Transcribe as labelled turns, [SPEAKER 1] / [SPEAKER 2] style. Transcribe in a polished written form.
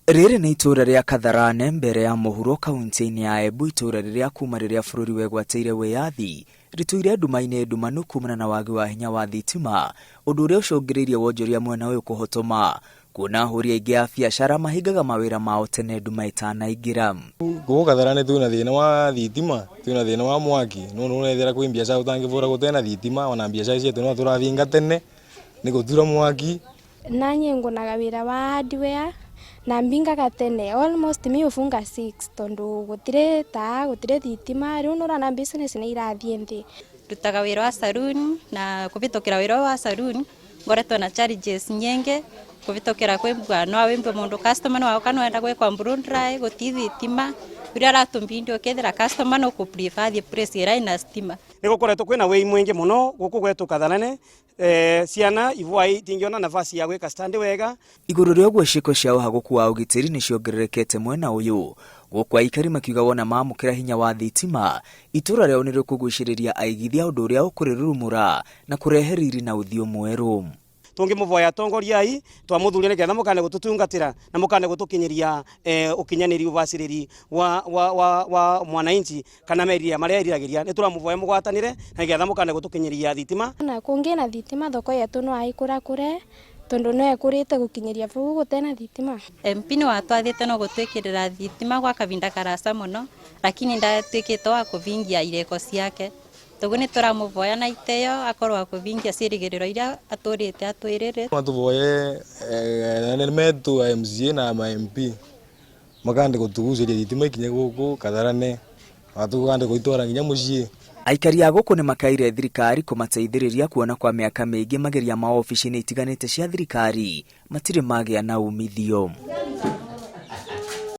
[SPEAKER 1] Rĩrĩ nĩ itũũra rĩa Katharane mbere ya mũhuro kaunti-inĩ ya Embu itũũra rĩrĩa kuma rĩrĩa bũrũri wegwatĩire wĩyathi rĩtũire nduma-inĩ ndumanu kumana na wagi wa hinya wa thitima ũndũ ũrĩa ũcũngĩrĩirie wonjoria mwena ũyũ kũhotoma kuona ahũri aingĩ a biacara mahingaga mawĩra mao tene nduma ĩtanaingĩra.
[SPEAKER 2] Gũkũ Katharane twĩna thĩna wa thitima, twĩna thĩna wa mwaki, no nĩ ũrethera kwĩ mbiacara ũtangĩbũra gũtena thitima ona mbiacara cietũ no tũrahinga tene nĩ gũtura mwaki.
[SPEAKER 3] Nanye ngunaga wira wa hardware na mbingaga tene almost mi ufunga 6 tondu gutire taa gutire thitima riu nurona business ni irathie nthi.
[SPEAKER 4] Ndutaga wira wa saloon na kuvitukira wira wa saloon ngoretwo na challenges nyingi kuvitukira kwi mbua no wimbue mundu customer no auka no enda gwikwa blow dry guti thitima uria aratumbindi ukethira customer no ku prefer athie place ira ina stima.
[SPEAKER 5] Ni gukoretwo kwina wei mwingi muno guku gwetu Katharane ciana ivwai itingiona nafasi ya gwika stand wega.
[SPEAKER 1] Igũrũ rĩa ũguo ciĩko cia ũhagũku wa ũgitĩri nĩ ciongererekete mwena ũyũ gũkũ aikari makiuga wona maamũkĩra hinya wa thitima itũra rĩao nĩ rĩkũgucĩrĩria aigithia ũndũ ũrĩa ũkũrĩrurumũra na kũrehe riri na ũthiũ mwerũ.
[SPEAKER 5] Tũngĩmũvoya atongoria ai twamũthuria nĩgetha mũkane gũtũtungatĩra na mũkane gũtũkinyiria ũkinyanĩri ũbacĩrĩri wa, wa, wa, wa mwananchi kana merirĩria marĩa eriragĩria nĩ tũramũvoya mũgwatanĩre na nĩgetha mũkane gũtũkinyiria thitima.
[SPEAKER 3] Na kungi na thitima thoko yetu no aikũrakũre tondu no ĩkũrĩte gũkinyĩria bau gũtena thitima.
[SPEAKER 4] MP nĩ watwathĩte no gũtwĩkĩrĩra thitima gwa kavinda karasa mũno lakini ndatuĩkĩte wa kũvingia ireko ciake toguo nĩ tũramũvoya na itĩo akorwo wa kũvingia ciĩrĩgĩrĩro iria atũrĩte atwĩrĩre.
[SPEAKER 2] Matuvoye anene metu a MCA na ma MP makande gũtugucĩria thitima ikinye gũkũ Katharane matukande gũitwara nginya mũciĩ.
[SPEAKER 1] Aikari a gũkũ nĩ makaire thirikari kũmateithĩrĩria kuona kwa mĩaka mĩingĩ mageria ma obici-inĩ itiganĩte cia thirikari matirĩ magĩa na umithio.